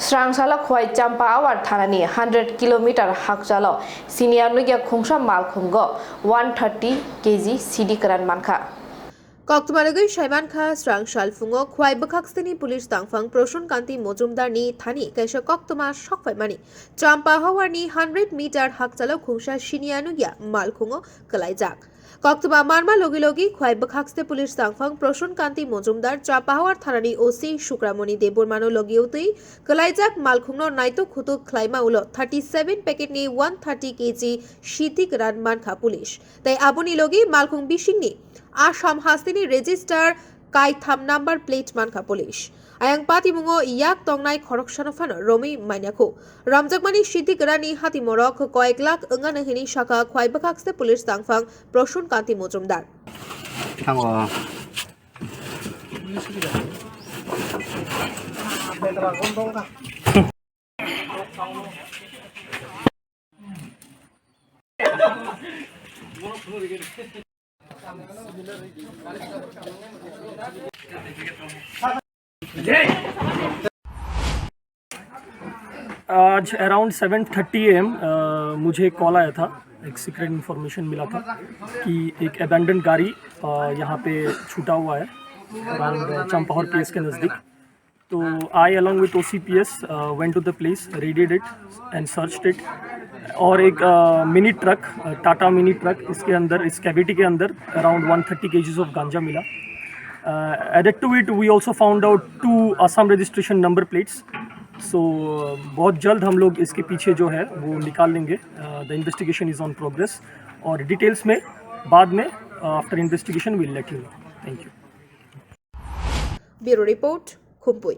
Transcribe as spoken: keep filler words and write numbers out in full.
Srangsalo Khwai Champahawar thanani hundred kilometer hakchalo siniya nugya khungsa malkhungo one thirty K G sidi kwran mankha. Koktwma rwgwi saimankha, srang salphungo Khwai bwkhakseni police tangphang Proshon Kanti Mojumdarni thani kaisa koktwma sokphaimani Champahawarni hundred meter hakchalo khungsa siniya nugya malkhungo kwlaijak. Koktwma manma logi logi Khwai bwkhakste police tangphang Proshon Kanti Mojumdar Chapahawar thanani O C Sukramoni Debbarmano logi utwi kwlaijak malkhungno naitok khutuk khlaima ulo thirty seven packet ni one thirty K G sidi kwran mankha police. Tei aboni logi malkhung bisingni Assam hasteni register kaitham number plate mankha police. Ayang patimungo yak tongnai khoroksano phano romwi manya khu. Romjakmani sidi kwrani hatimorok koyek lakh wngano hini sakha Khwai bwkhakste police tangphang Proshon Kanti Mojumdar. Thango. आज around seven thirty am मुझे एक कॉल आया था। एक secret information मिला था कि एक अबैंडन गाड़ी अ, यहाँ पे छूटा हुआ है अराउंड चंपाहर पीएस के नज़दीक। तो I along with O C P S went to the place, raided it and searched it। और एक mini truck, Tata mini truck, इसके अंदर, इस कैविटी के अंदर around one thirty KGs of गांजा मिला। Added to it, we also found out two Assam registration number plates। सो बहुत जल्द हम लोग इसके पीछे जो है वो निकाल लेंगे। The investigation is on progress। और डिटेल्स में बाद में, after investigation, we'll let you know। Thank you। Bureau report, Khumpui.